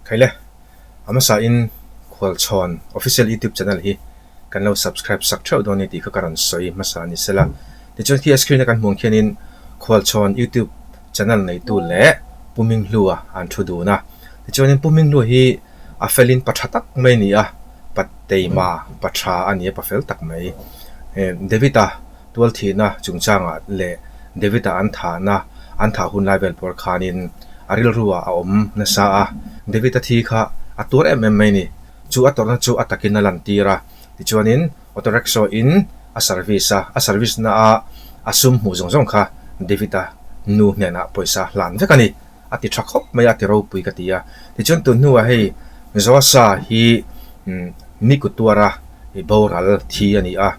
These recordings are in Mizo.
Khaile, a hmasa in Khualchhawn Official YouTube channel hi kan lo subscribe sak theuh dawn a ni tih kha ka rawn sawi hmasa a ni sela. Tichuan khi a screen a kan hmuh ang khianin Khualchhawn YouTube channel neitu leh Pu Hminghlua an thu dun a. Tichuanin Pu Hminghlua hi a felin pa tha tak mai a ni a, pa teima, pa tha a ni a, pa fel tak mai. David-a Tualthihna chungchangah leh David-a an thahna an thah hun lai vel pawh khanin a rilruah a awm nasa a, David-a thi kha a tuar em em mai a ni. Chu a tawrhna chu a takin a lantir a, tichuanin auto rickshaw in a service a, a service na a a sum hmuh zawng zawng kha David-a nu hnenah pawisa hlan vek a ni. A ti tha khawp mai a, a ti ropui ka ti a. Tichuan tun hnuah hei Joasa hi mi kut tuara boral thi a ni a.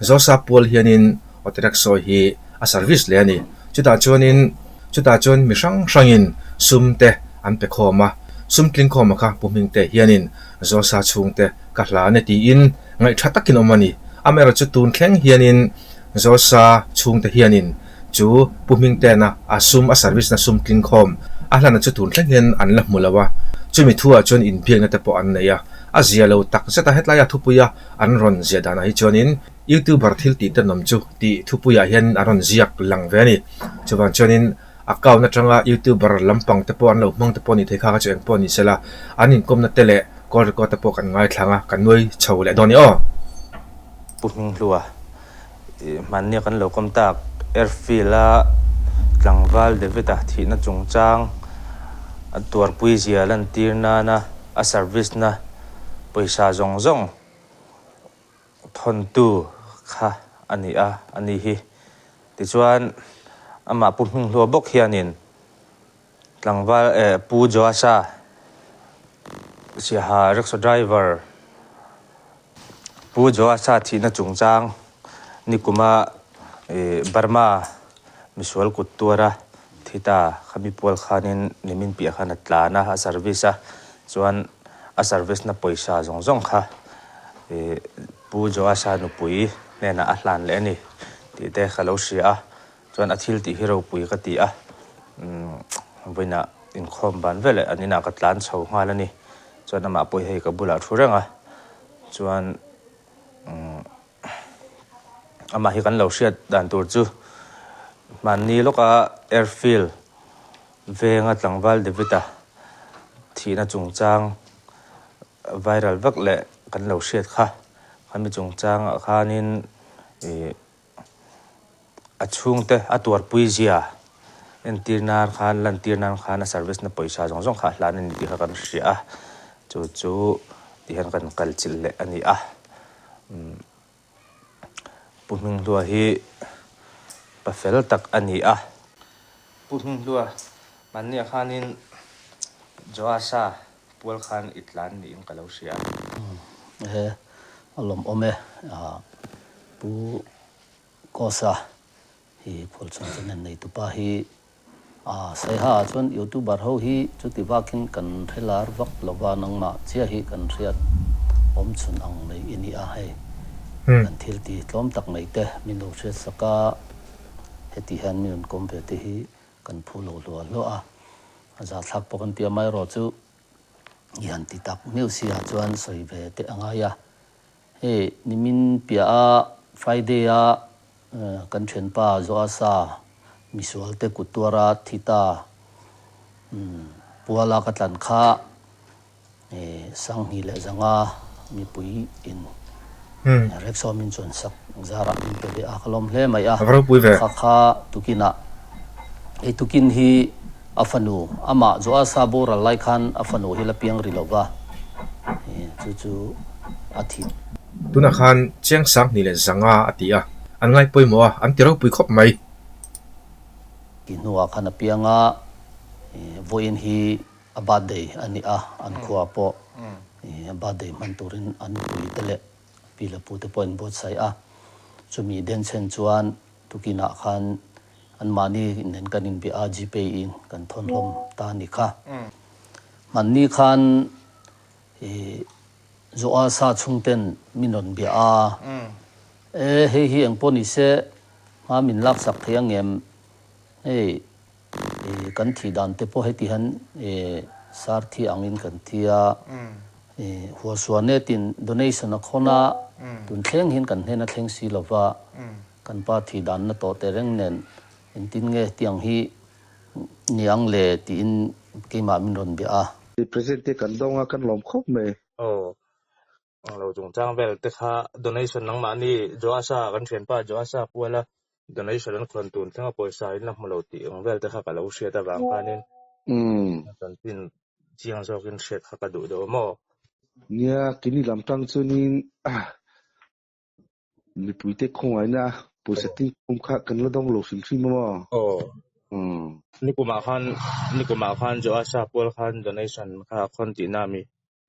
Joasa pual hianin auto rickshaw hi a service leh a ni. Chutah chuanin chutah chuan mi hrang hrangin sum te an pe khawm a, sum tling khawma kha Pu Hmingte hianin Joasa chhungte ka hlan e tiin ngaih tha takin awm a ni. Amaherawhchu chu tun thleng hianin Joasa chhungte hianin chu Pu Hmingtena a sum a service na sum tling khawm a hlana chu tun thleng hian an la hmu lo a, chumi thuah chuan inbiakna te pawh an nei a, a zia lo tak zet a, hetlai a thupuia an rawn ziah danah hi chuanin YouTuber thil tih tenawm chu tih thupuiah hian an rawn ziak lang ve a ni. Chuvang chuanin account atanga YouTuber lampang te pawh an lo hmang te pawh a nih theih kha kha chu eng pawh a ni sela, an inkawmna te leh call record te pawh kan ngaithlang a, kan nuai chho leh dawn i aw. Pu Hminghlua, hmannia kan lo kawm tak Airfield-a tlangval David-a thihna chungchang a tuarpui zia lantir nana a service-na pawisa zawng zawng thawntu kha a ni a, a ni hi. Tichuan, amah Pu Hminghlua bawk hianin tlangval eh Pu Joasa Siaha rickshaw driver Pu Joasa thihna chungchang nikuma ih Burma misual kut tuara thi ta khami pual khanin nimin piah khan a tlan a, a service a, chuan a service na pawisa zawng zawng kha ih Pu Joasa nupui hnenah a hlan leh a ni tih te ka lo hria a, chuan a thil tih hi ropui ka ti a, umm vawiinah inkhawm ban veleh an inah ka tlan chho nghal a ni, chuan amah pawh hi hei ka bulah thu reng a, chuan umm amah hi kan lo hriat dan tur chu hmanni lawka airfield venga tlangval David-a thihna chungchang viral vak leh kan lo hriat kha khami chungchangah khanin ih a chhungte a tuarpui zia entir nan khan lantir nan khan a service na pawisa zawng zawng kha a hlan a ni tih kha kan hria a chu chu tihian kan kal chilh leh a ni a umm Pu Hminghlua hi pa fel tak a ni a. Pu Hminghlua mahniah khanin Joasa Pual khan i tlan niin ka lo hria. He a lawmawm e. Pu Kosa hi Khualchhawn channel neitupa hi Saiha ah chuan youtuber ho hi chuti vakin kan hre lar vak lova nangmah chiah hi kan hriat awm chhun ang mai i ni a hei kan thil ti tlawm tak mai te min lo hriat sak a heti hian min rawn kawm ve te hi kan phu lo hluah hluah a. A zahthlak pawh kan ti a, amaherawh chu i han ti tak miau si ah chuan sawi ve teh a ngai a. Hei nimin piah a Friday a kan thianpa Joasa misual te kut tuara thi ta puala ka tlan kha Sanghnih leh zanga mipui in rickshaw min chuan sak zarah min pe ve a, ka lawm hle mai a. Kha kha tukinah hei tukin hi a fanu amah Joasa boral lai khan a fanu hi la piang ri lo va, chu chu a thi. Tunah khan chiang Sanghnih leh zanga a ti a, an ngai pawimawh a, an ti ropui khawp mai. Ti hnuah khan a piang a, vawiin hi A birthday a ni a, an khua pawh a birthday hman turin an nupui te leh pi leh pu te pawh an buatsaih a. Chumi denchhen chuan tukinah khan anmahni nen kan inbia a, Gpay in kan thawn hlawm ta a ni kha. Hmanni khan Joasa chhungten min rawn bia a, E hei hi engpawh ni se hma min laksak thei angem? Hei. Kan thih dan te pawh heti hian Sar thi angin kan thi a, Huasuanetin donation a khawn a, tun thleng hian kan hnen a thleng si lo va, kan pa thi danna tawh tehreng nen engtin nge tiang hi niang le tiin keimah min rawn bia a. Present te kan dawng a, kan lawm khawp mai. Aw, Lo chungchang vel te kha donation nangmahni Joasa kan thianpa Joasa puala donation an khawn tun thlenga pawisa in la hmu lo tih ang vel te kha ka lo hriat avang khanin chanchin chiang zawkin hriat kha ka duh deuh maw? Nia, kini lam tang chuanin Mipuite khawngaihna pawisa tingkhawm kha kan la dawng lo hrim hrim a maw? Aw. Nikumah khan nikumah khan Joasa pual khan donation kha a khawn tihna a mi?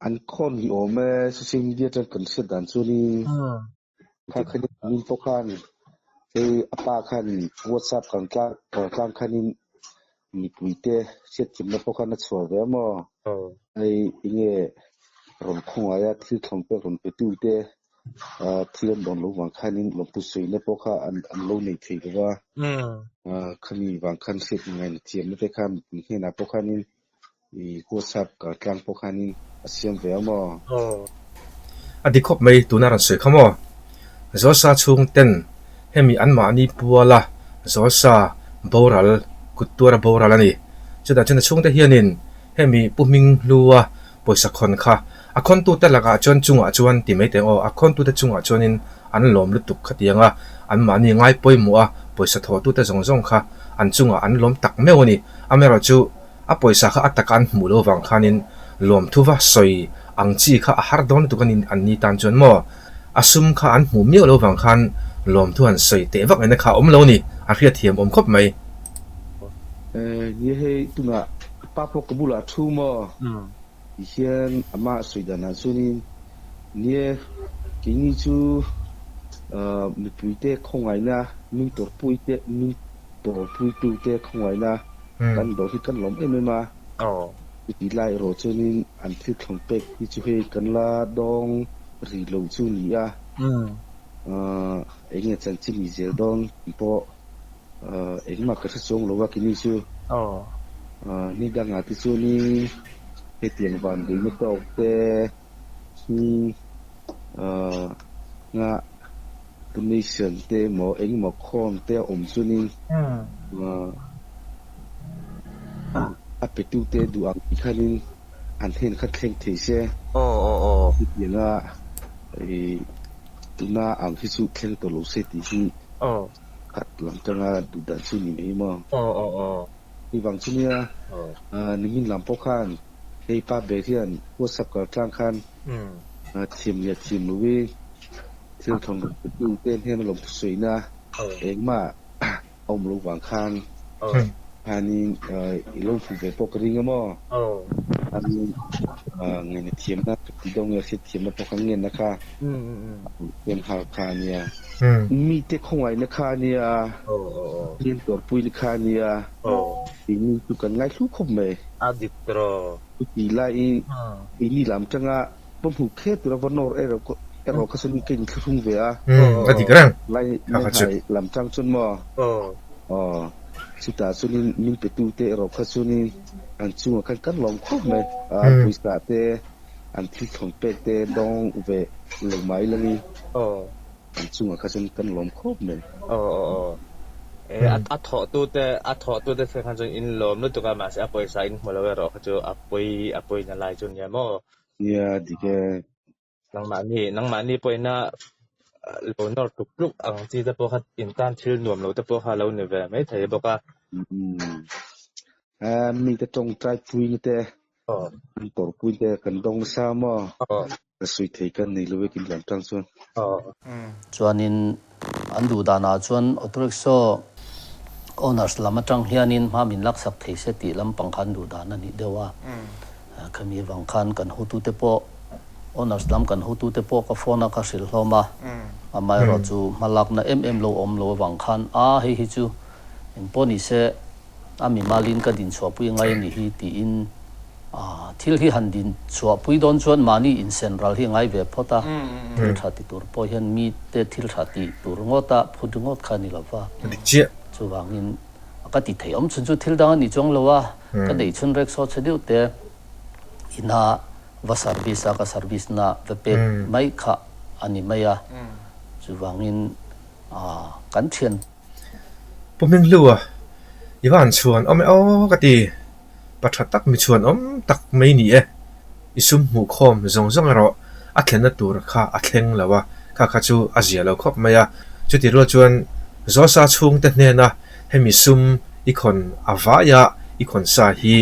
An khawn hi awm e, social media atang kan hriat dan chuanin kha khan min pawh khan hei a pa khan WhatsApp kan tlang tlang khanin mipuite hriatthiamna pawh khan a chhuah ve a maw? Hei enge rawn khawngaia thil thlawm pek rawn pe tute thil an dawn loh vang khanin lawmtu sawina pawh kha an lo nei thei lo va, khami vang khan hriat ngaihna thiamna te kha mipui hnenah pawh khanin i WhatsApp kar tlang pawh khanin a siam ve a maw? A dik khawp mai tuna rawn sawi kha maw? Zawlsa chhung ten hemi anmahni puala Zawlsa boral kut tuara boral a ni. Chutah chuan a chhungte hianin hemi Pu Hminghlua Pawisa khawn kha a khawntute lakah chuan chungah chuan ti mai teh aw, a khawntute chungah chuanin an lawm lutuk khatiang a, anmahni ngai pawimawh a pawisa thawhtute zawng zawng kha an chungah an lawm tak meuh a ni. Amaherawhchu a pawisa kha a taka an hmuh loh vang khanin lawmthu va sawi ang chi kha a har dawn lutuk a ni an ni tan chuan maw a sum kha an hmuh miauh loh vang khan lawmthu han sawi teh vak ngaihna kha a awm lo a ni, a hriatthiam awm khawp mai. Nia hei tunah Pa pawh ka bulah a thu maw? Ti hian amah sawi danah chuanin, Nia, keini chu mipuite khawngaihna, min tawrhpuite, min tawrhpuitute khawngaihna kan dawr hi kan lawm em em a. Chutih lai erawh chuanin an thil thlawm pek hi chu hei kan la dawng rih loh chu ni a, eng nge chanchin ni zel dawn tih pawh Engmah ka hre chuang lo a kini chu. Ni dangah te chuanin hetiang van buina tawk te hi nga donation te emaw engemaw khawm te a awm chuanin a petu te duh ang tih khanin an hnen kha thleng thei se. Hetianga tuna ang hi chu thleng tawh lo se tih hi. Khat lam tanga duh dan chu ni mai maw? Ni vang chu nia, nimin lam pawh khan hei pa ber hian WhatsApp kal tlang khan thiam leh thiam lo i thil thawn rawn pe tu te hnen a lawm thusawi na engmah a awm lo vang khan khanin i lo hmuh ve pawh ka ring a maw? Ngaihna thiamna ka ti deuh nge hriatthiamna pawh kha ngenna kha en nghal kha a nia. Mite khawngaihna kha a nia, hliam tuarpuina kha a nia, keini chu kan ngaihlu khawp mai. A dik tawh. Chutih laiin keini lam tanga va hmuh kher tura va nawr erawh kha chuan ka inthlahrung ve a. A dik reng. Lai lam tang chuan maw? Aw, chutah chuanin min petute erawh kha chuanin an chungah khan kan lawm khawp mai. An pawisa te, an thil thawn pek te dawng ve lo mai la ni. An chungah kha chuan kan lawm khawp mai. Aw aw aw. E a thawhtute a thawhtute thleng khan chuan in lawm lutuk a, mahse a pawisa in hmu lo erawh kha chu a pawi a pawina lai chu nia maw? Nia, dik e. Nangmahni nangmahni pawhina lo nawr tluk tluk ang chi te pawh kha in tan thil nuam lo te pawh kha a lo ni ve mai thei bawk a. Mite tawngtai puina te, an tawrhpui te kan dawng nasa maw? Ka sawi thei kan nei lo e kin lam tang chuan. Chuanin an duh danah chuan auto rickshaw owners lam atang hianin hma min laksak thei se tih lampang kha an duh dan a nih deuh a. Khami avang khan kan hotute pawh owners lam kan hotute pawh ka phone a ka hrilh hlawm a, amaherawhchu hma lakna em em lo awm lo avang khan a hei hi chu engpawh ni se a mimalin ka din chhuahpui ngai a nih hi tiin thil hi han din chhuahpui dawn chuan mahni insen ral hi a ngai ve phawt a, thil tha ti tur pawh hian mite thil tha ti tur ngawta phut ringawt kha a ni lo va, chuvangin ka ti thei awm chhun chu thil dang a ni chuang lo a, ka neih chhun rek sawt chhe deuh te. ina va service a ka service na va pek mai kha a ni mai a, chuvangin kan thian. Pu Hminghlua, i va han chhuan awm e aw ka ti. Pa tha tak mi chhuan awm tak mai ni e. I sum hmuh khawm zawng zawng erawh a thlenna tur kha a thleng lo a, kha kha chu a zia lo khawp mai a. Chuti rual chuan Zawlsa chhungte hnena hemi sum i khawn a vaia i khawn sa hi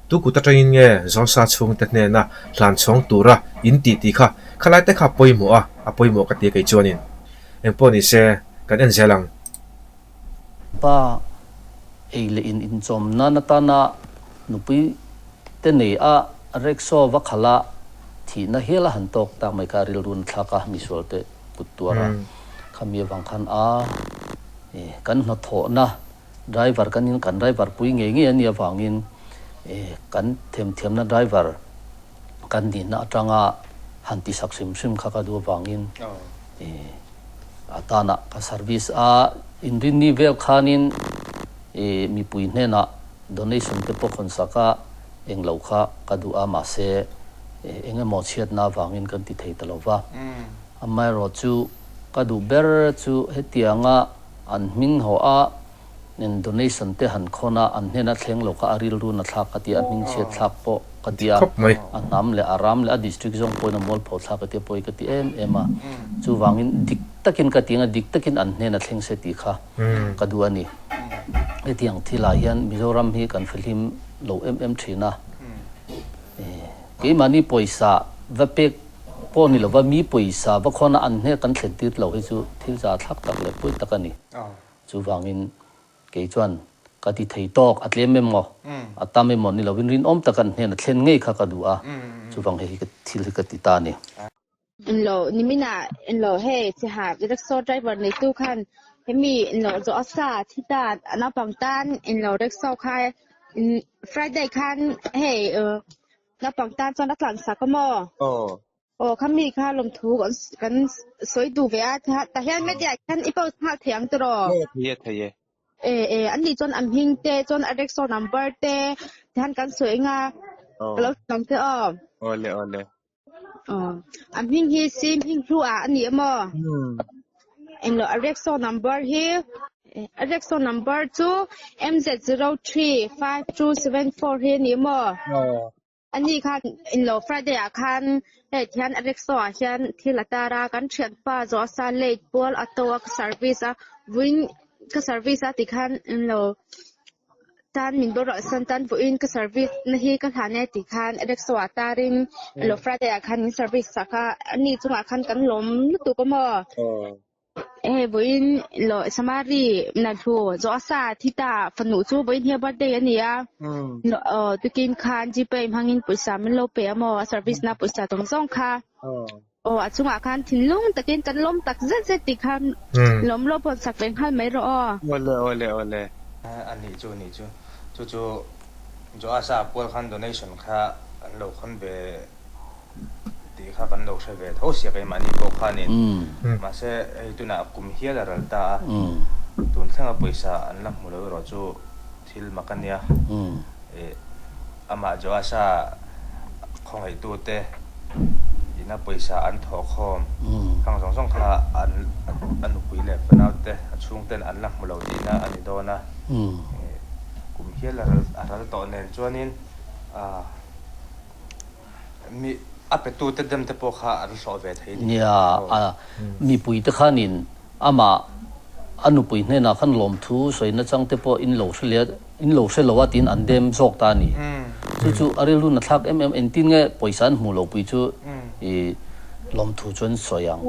tu kut atangin nge Zawlsa chhungte hnena hlan chhawng tura in tih tih kha khalai te kha pawimawh a, a pawimawh ka ti a kei chuanin. Engpawh ni se kan en zel ang. Pa ei leh in inchawm nan atana nupui te nei a rickshaw va khalh a thihna hial a han tawk tak mai kha rilru na thlak a misual te kut tuar a khami avang khan a kan hnathawhna driver kan in kan driver pui ngei ngei a nih avangin kan themthiamna driver kan nihna atanga han tisak hrim hrim kha ka duh avangin A tanah ka service a inrinni vel khanin i mipui hnenah donation te pawh khawn sak a eng lo kha ka duh a mahse eng emaw chhiatna avangin kan ti thei ta lo va. Amaherawh chu ka duh ber chu hetianga an hming haw a Donation te han khawn a, an hnena thleng lo kha a rilru na thlak ka ti a, a hming chhiat thlak pawh ka ti a, a hnam leh a ram leh a district zawng pawhin a mualpho thlak ka ti a, pawi ka ti em em a. Chuvangin dik takin ka ti ang a, dik takin an hnena thleng se tih kha ka duh a ni. Hetiang thilah hian Mizoram hi kan fihlim lo em em thin a, keimahni pawisa va pek pawh ni lova mi pawisa va khawn a an hne kan thlen tir lo hi chu thil za thlak tak leh pawi tak a ni. Chuvangin kei chuan ka ti thei tawk, a tlem emaw, a tam emaw ni lovin rinawm taka an hnena thlen ngei kha ka duh a, chuvang hei hi ka thil hi ka ti ta a ni. Enlo niminah enlo hei chiha rickshaw driver neitu khan hemi enlo zawh a sa thi ta a naupang tan enlo rickshaw kha Friday khan hei naupang tan chuan a tlan sak a maw? Aw khami kha lawmthu kan sawi duh ve a, tah hian media hian i post nghal thei ang tiraw? Aw thei e thei e. E e an nih chuan an hming te chuan a rickshaw number te tihian kan sawi eng a ka lo hrilh ang che aw. Awle awle. Aw a hming hi si hming hlu ah a ni emaw? Englo a rickshaw number hi a rickshaw number chu MZ035274 hi a ni emaw? Aw. Ani khan inlo Friday ah khan hei tihian a rickshaw ah hian thil a tar a, kan thianpa zawh sa late pawl a to a ka service a, vawiin ka service a tikhan inlo tan min bawrh san tan vawiin ka service na hi ka hlan e tikhan rickshaw ah tarin inlo Friday ah khan min service sak a, ani chungah khan kan lawm lutuk a maw. Hei vawiin lo Samari Nalhu Joasa Thita fanu chu vawiin hi a birthday a ni a. Aw tukin khan Gpay hmangin pawisa min lo pe a maw a service na pawisa tawng zawng kha. Aw a chungah khan thinlung takin kan lawm tak zet zet tih kha lawm lo pawn sak ve nghal mai rawh aw. Awle awle awle. A nih chu nih chu. Chu chu Joasa pual khan donation kha an lo khawn ve tih kha kan lo hre ve tho sia keimahni pawh khanin mahse hei tunah kum hial a ral ta a, tun thlenga pawisa an la hmu lo erawh chu thil mak a nia. Ih amah Joasa khawngaihtute ina pawisa an thawh khawm khang zawng zawng kha an a nupui leh fanaute a chhungten an la hmu lo tihna a ni dawn a, kum hial a ral tawh nen chuanin ah. Mi a petute dem te pawh kha an hlawh ve thei ni. Nia, a mipui te khanin amah a nupui hnenah khan lawmthu sawi nachang te pawh in lo hre leh in lo hre lo a tiin an dem zawk ta a ni. Chu chu a rilru na thlak em em engtin nge pawisa an hmuh loh pui chu i lawmthu chu an sawi ang,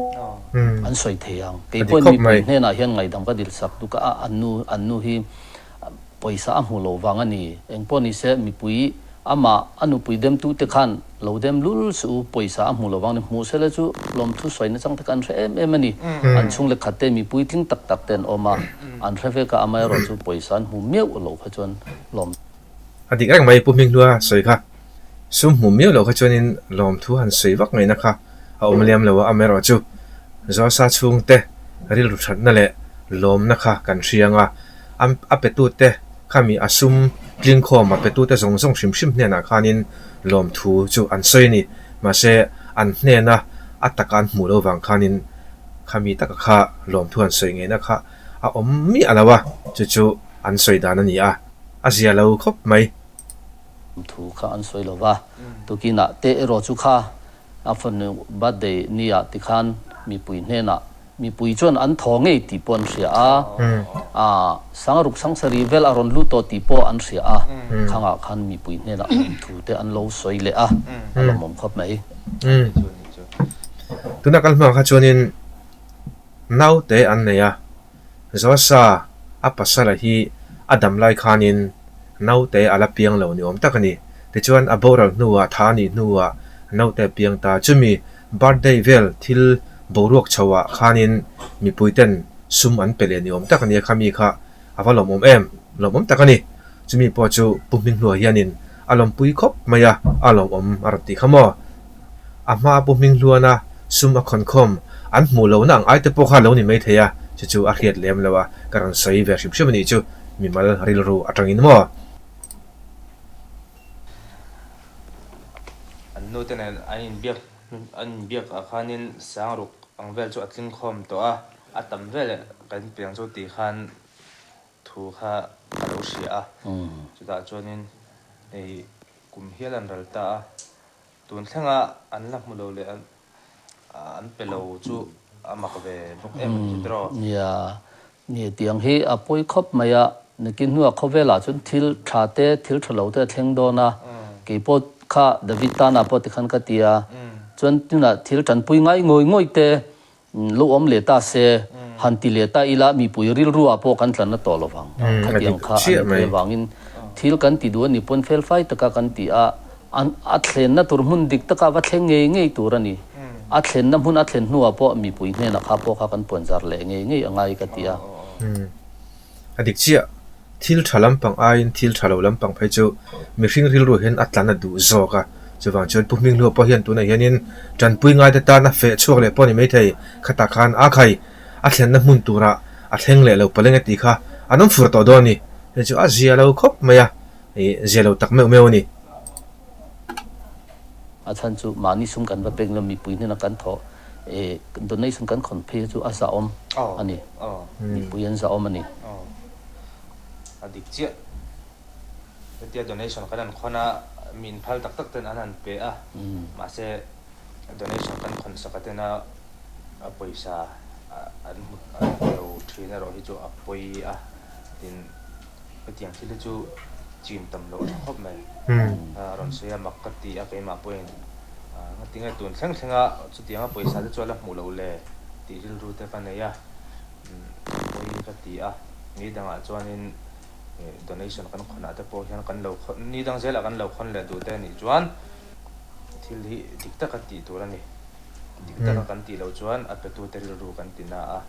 an sawi thei ang. Kei pawhin mipui hnenah hian ngaihdam ka dil sak duk a, an nu an nu hi Pawisa a hmu lo vang a ni. Engpawh ni se, mipui amah a nupui demtute khan lo dem lul suh u, pawisa a hmu lo vang a ni. Hmuh sela chu lawmthu sawi nachang te kha an hre em em a ni. An chhung leh khat te mipui tling tak tak te an awm a, an hre vek a, amaherawh chu pawisa an hmu miauh lo kha chuan lawm. A dik reng mai Pu Hminghlua sawi kha. Sum hmu miauh lo kha chuanin lawmthu han sawi vak ngaihna kha a awm liam lo a, amaherawh chu Zawlsa chhungte rilru thatna leh lawmna kha kan hriang a. A petute khami a sum Tlingkhawm a petute zawng zawng hrim hrim hnenah khanin lawmthu chu an sawi a ni. Mahse, an hnena a taka an hmuh loh vang khanin khami taka kha lawmthu an sawi ngeina kha a awm miah lo a, chu chu an sawi dan a ni a, a zia lo khawp mai. Thu kha an sawi lo va, tukinah te erawh chu kha a fanu birthday nia tikhan mipui hnenah mipui chuan an thaw ngei tih pawh an hria a, ah Sangaruk Sangsari vel a rawn lut tawh tih pawh an hria a, khangah khan mipui hnenah awm thu te an lo sawi leh a, a lawmawm khawp mai. Tuna kal hma kha chuanin naute an nei a, Zosa a pasala hi a dam lai khanin naute a la piang lo ni awm tak a ni. Tichuan a boral hnuah tha a nih hnuah naute a piang ta. Chumi birthday vel thil boruak chhoah khanin mipuiten sum an pe leh ni awm tak a ni a, khami kha a va lawmawm em? Lawmawm tak a ni. Chumi pawh chu Pu Hminghlua hianin a lawmpui khawp mai a, a lawmawm a rawn ti kha maw? A hma Pu Hminghluana sum a khawnkhawm an hmuh lohna ang aite pawh kha lo ni mai thei a, chu chu a hriat lem lo a, ka rawn sawi ve hrim hrim a nih chu, mimal rilru atangin maw? An nute nen an inbiak an inbiak ah khanin Sangruk ang vel chu a tling khawm tawh a, a tam vel kan piang chu tih khan thu kha ka lo hria a, chutah chuanin hei kum hial an ral ta a. Tun thlenga an la hmu lo leh an pe lo chu a mak ve bawk em a ni chu tiraw? Nia, ni tiang hi a pawi khawp mai a, nakin hnuah khawvelah chuan thil tha te, thil tha lo te a thleng dawn a, keipawh kha David tana pawh tikhan ka ti a, chuan tunah thil tanpui ngai ngawih ngawih te Lo awm leh ta se, han ti leh ta ila mipui rilru ah pawh kan tlanna tawh lo vang. Khatiang kha a ni thei avangin thil kan ti duh a ni pawn felfai taka kan ti a, a thlenna tur hmun dik taka va thleng ngei ngei tur a ni. A thlenna hmun a thlen hnuah pawh mipui hnenah kha pawh kha kan puanzar leh ngei ngei a ngai ka ti a. A dik chiah. Thil tha lampang aiin thil tha lo lampang phei chu mihring rilru hian a tlan a duh zawk a. Chuvang chuan Pu Hminghlua pawh hian tunah hianin tanpui ngaite tan a feh chhuak leh pawh a ni maithei. Khatah khan a khai a thlenna hmun turah a thleng leh lo paleng a tih kha an awm fur tawh dawn a ni. Hei chu a zia lo khawp mai a, ih zia lo tak meuh meuh a ni. A chhan chu mahni sum kan va pek lo mipui hnena kan thawh ih donation kan khawn phei chu a zahawm a ni. Mipui an zahawm a ni. A dik chiah. Hetia donation kan han khawn a, mi inphal tak tak ten an han pe a, mahse donation kan khawn sak a tena a pawisa an hmu lo thin erawh hi chu a pawi a, tin hetiang thil hi chu chin tam loh a tha khawp mai. A rawn sawi a, mak ka ti a keimah pawhin ngatinge tun thleng thleng a chutianga pawisa te chu a la hmuh loh le tih rilru te ka nei a. Pawi ka ti a, ni dangah chuanin donation kan khawnah te pawh hian kan lo khawn, ni dang zelah kan lo khawn leh duh te anih chuan thil hi dik taka tih tur a ni. Dik taka kan tih loh chuan a petute rilru kan ti na a,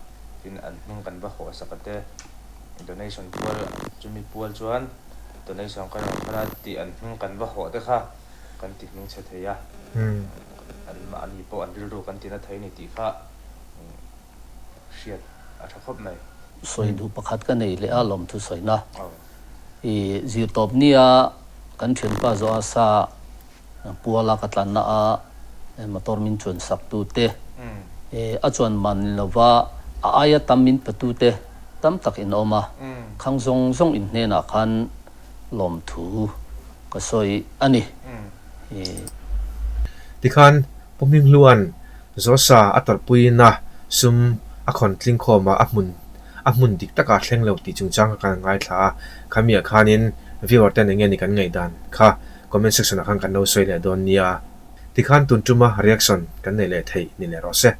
tin an hming kan va hawh sak a te, donation pual chumi pual chuan donation kan rawn khawn a tih an hming kan va hawh te kha kan ti hming chhe thei a, an mahni pawh an rilru kan ti na thei a ni tih kha. hriat a tha khawp mai. Sawi duh pakhat ka nei leh a lawmthu sawina. I zir tawp nia kan thianpa zawh a sa puala ka tlanna a motor min chuan sak tu te, a chuan man lova a aia tam min pe tu te tam tak in awm a, khang zawng zawng in hnenah khan lawmthu ka sawi a ni. Tikhan Pu Hminghlua'n Zosa a tawrhpuiin a sum a khawn tling khawm a, a hmun a hmun dik takah a thleng lo tih chungchang kha kan ngaithla a, khamiah khanin viewer ten enge ni kan ngaihdan kha comment section ah khan kan lo sawi leh dawn nia. Tikhan tun tuma reaction kan neih leh theih ni leh rawh se.